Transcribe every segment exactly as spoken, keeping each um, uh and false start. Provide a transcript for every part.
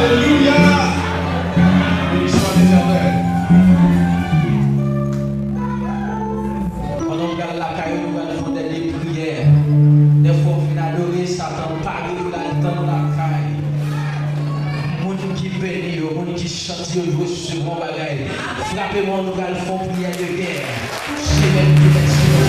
Alelouya! Beni swa Letènèl. Pandan w pral lakay ou, nou pral fè dènye priyè. Dèfwa w fin adore, Satan pare pou l al tann ou lakay. Moun ki beni yo, moun ki chante yo, yo resevwa yon bagay. Frape men w, nou pral fè yon priyè de gè. Senyè, nou remèsye w,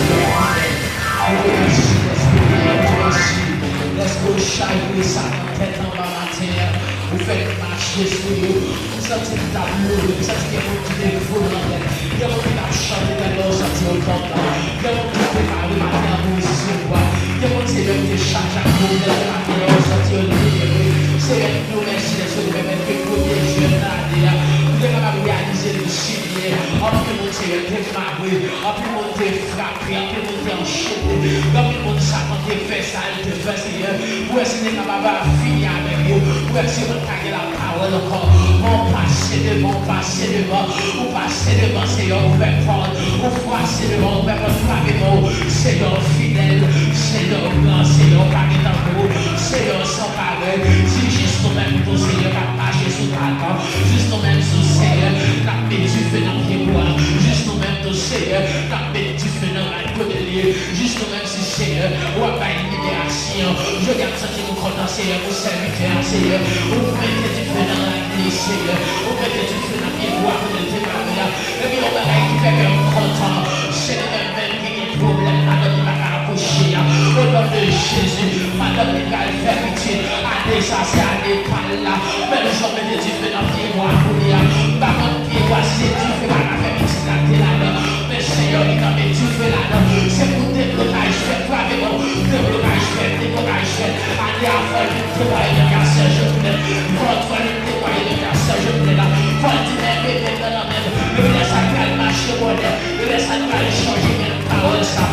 Senyè, nou remèsye w, Senyè, nou remèsye w, dèske w chavire Satan tèt anba maten an. Ou fè n mache sou yo. M santi m t ap leve, m santi gen moun ki te vole nan tèt. Gen moun ki t ap chante tèt la, ou santi yo kontan. Gen moun ki prepare maten an pou resevwa. Gen moun se menm te chaje ak pwoblèm maten an, ou santi yo libere. Senyè, nou mèsi dèske ou te pèmèt ke premye jèn nan ane a, nou te kapab reyalize nou sibyen. Anpil moun, Senyè, te mare, anpil moun te frape, anpil moun te anchete, anpil moun Satan te fè sa l te fè, Senyè. Ou wè si te kapab fini avèk yo. Ou wè si yo pa t ka gen lapawòl ankò. Men w pase devan, w pase devan, ou pase devan, Senyè, ouvè pòt. Ou pase devan, ouvè pòt, frape men w. Senyè, w fidèl, Senyè, w gran, Senyè, w pa gen tankou w, Senyè, w san parèy. Si jis nou menm tou, Senyè, k ap mache sou Satan, jis nou menm tou, Senyè, n ap met dife nan pye bwa, jis nou menm tou, Senyè, n ap met dife nan rad kote l ye, jis nou menm si, Senyè, w ap bay liberasyon. Jodi a, m santi nou kontan, Senyè, pou sèvitè a, Senyè. Ou mete dife nan rad li, Senyè. Ou mete dife nan pye bwa kote l te mare a. Epi yon bagay ki fè kè m kontan, se li menm menm ki gen pwoblèm, madanm li pa ka akouche a. O non de Jezi, madanm li pral fè pitit. Ane sa, se ane pa l la. Menm jan w mete dife nan pye bwa kounye a. M pa konn pye bwa, si se dife pa ka fè pitit la te ladan. Men Senyè, li kanpe dife ladan. Se pou deblokaj fèt, frape men w. Deblokaj fèt, deblokaj fèt. Ane a, fò l vin temwaye nan kay sè Jovenel. Fò, fò l vin temwaye nan kay sè Jovenel la. Fò l di, men bebe m nan nan men m. Epi lè sa, l pral mache bònè. Epi lè sa, l pral chanje men pawòl sa.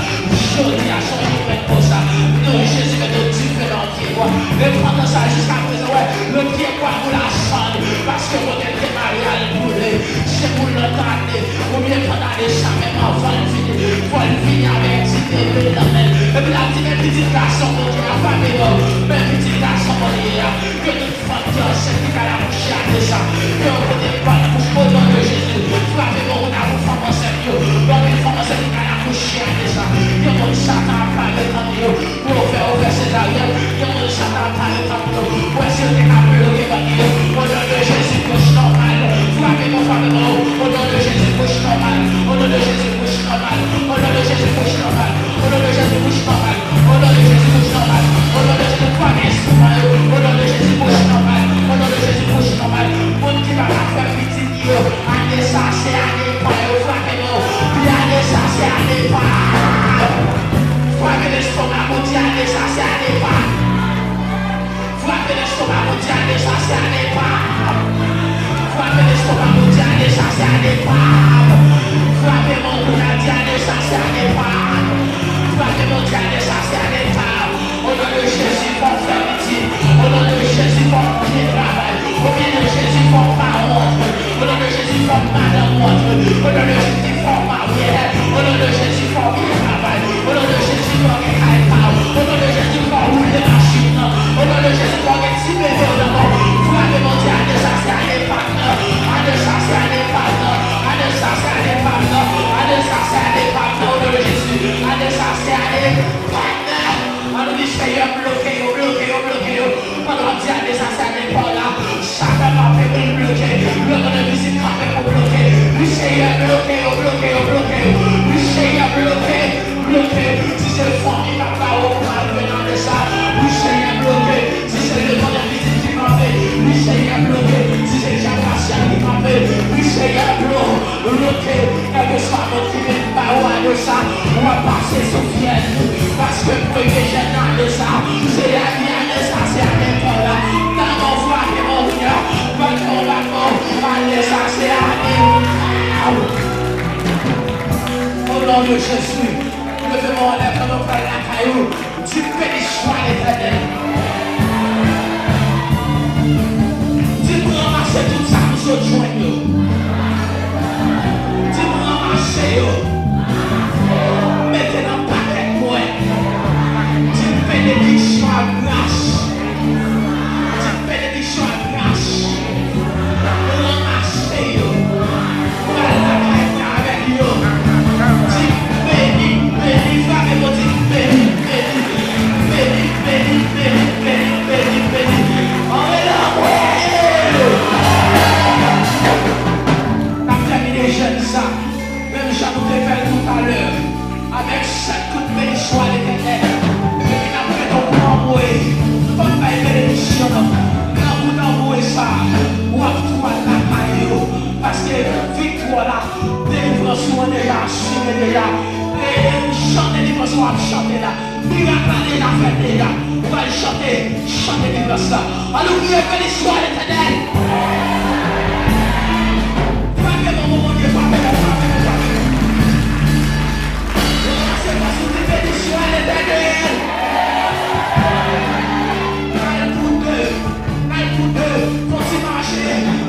Jodi a, chanje men mo sa. Non, Jezi, mete dife nan pye bwa. E pandan sa, jiska prezan, wè, le pye bwa boule a sann, paske kote l te mare a, l boule. Se pou lòt ane, oubyen pandan ane sa menm, anvan l vini, fò l vini avèk ti bebe l nan men l. Epi l ap di, men pitit gason Bondye a, frape men w, men pitit gason Bondye a, ke tout fanm ki ansent ki pral akouche ane sa, ke yo pote bòn bouch, o non de Jezi, frape men w, ou ta pou fanm ansent yo, anpil fanm ansent ki pral akouche ane sa, gen moun Satan ap parèt nan yo, pou yo fè yo fè sezaryèn, gen moun Satan ap parèt nan yo. Ou wè si yo te ka bloke bandi yo. O non de Jezi, bouch nòmal. Frape men w, frape men w. O non de Jezi, bouch nòmal. O non de Jezi, bouch nòmal. O non de Jezi, bouch nòmal. O non de Jezi, bouch nòmal. O non de Jezi, bouch nòmal. O non de Jezi, frape enstriman yo. O non de Jezi, bouch nòmal. O non de Jezi, bouch nòmal. Moun ki pa ka fè pitit yo, ane sa se ane pa yo, frape men w. Di ane sa se ane pa m. Frape lestomak ou, di ane sa se ane pa m. Frape lestomak ou, di ane sa se ane pa m. Frape lestomak ou, di ane sa se ane pa m. Frape men w kounye a, di ane sa se ane pa m. Frape men w, di ane sa se ane pa m. O non de Jezi, fò m fè pitit. O non de Jezi, fò m byen travay. O non de Jezi, fò m pa wont. O non de Jezi, fò m madanm wont. O non de Jezi, fò m marye. O non de Jezi, fò m byen travay. O non de Jezi, fò m gen kay pa w. O non de Jezi, fò w woule machin nan. O non de Jezi, fò w gen ti bebe w nan men w. Frape men w, di ane sa se ane pa m nan. Ane sa se ane pa m nan. Ane sa se ane pa m nan. Ane sa se ane pa m nan. O non de Jezi, ane sa se ane pa m nan. Ann wi, Senyè, bloke yo, bloke yo, bloke yo. Pandan w ap di ane sa se ane pa w la, Satan kanpe pou l bloke. Lòd de vizit kanpe pou bloke. Wi, Senyè, bloke yo, bloke yo, bloke yo. Wi, Senyè, bloke, bloke. Si se fanmi k ap ba yo mal jwenn ane sa, wi, Senyè, bloke. Si se lòd de vizit ki kanpe, wi, Senyè, bloke. Si se dyab rasyal ki kanpe, wi, Senyè, blo-, bloke. Kèlkeswa moun ki vin ba ou ane sa, w ap pase sou fyèl li. Paske premye jèn nan ane sa, se ane, ane sa, se ane pa w la. Nan non frape men w kounye a, bat men w, bat men w. Ane sa, se ane pa w. O non de Jezi, leve men w anlè pandan w pral lakay ou. Di, beni swa Letènèl. Di, m ranmase tout sa m sot jwenn yo. Di, m ranmase yo. Mete nan pakèt mwen. Di, benediksyon ak gras. Di, benediksyon ak gras. Chante delivrans la. Ann nou kriye, benediksyon a Letènèl. Frape men w pou Bondye, frape men w, frape men w, frape men w. Lè w pase fò sou di benediksyon a Letènèl. Pral pou de, pral pou de. Fon ti mache,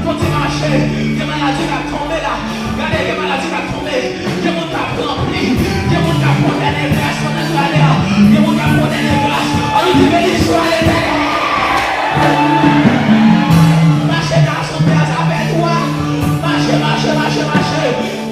fon ti mache. Gen maladi k ap tonbe la. Gade, gen maladi k ap tonbe. Gen moun k ap ranpli. Gen moun k ap pran dènye gras pandan nou ale a. Gen moun k ap pran dènye gras. Ann nou di benediksyon a Letènèl. Mache nan asonpè a, sa fè twa. Mache, mache, mache, mache.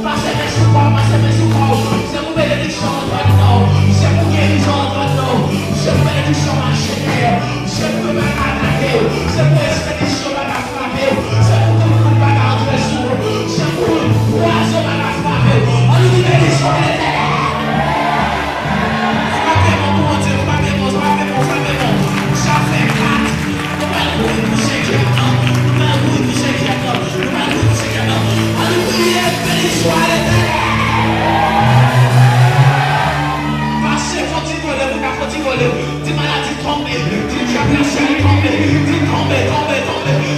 Pase men sou kò w, pase men sou kò w. Se pou benediksyon antre anndan w. Se pou gerizon antre anndan w. Se pou benediksyon mache dèyè w. Se pou yo pa ka atake w. Se pou espedisyon pa ka frape w. Se pou tout kout pa ka antre sou ou. Se pou pwazon pa ka frape w. Ann nou di benediksyon a Letènèl. Frape men w pou Bondye, frape men w, frape men w, frape men w. Sa fè kat. Nou pral kouri pou senkyèm nan. Nou pral kouri pou senkyèm nan. Nou pral kouri pou senkyèm nan. Ann nou kriye, benediksyon a Letènèl. Pase fon ti vole, pou ta fon ti vole. Di maladi tonbe, di djab nan syèl tonbe, di tonbe, tonbe, tonbe.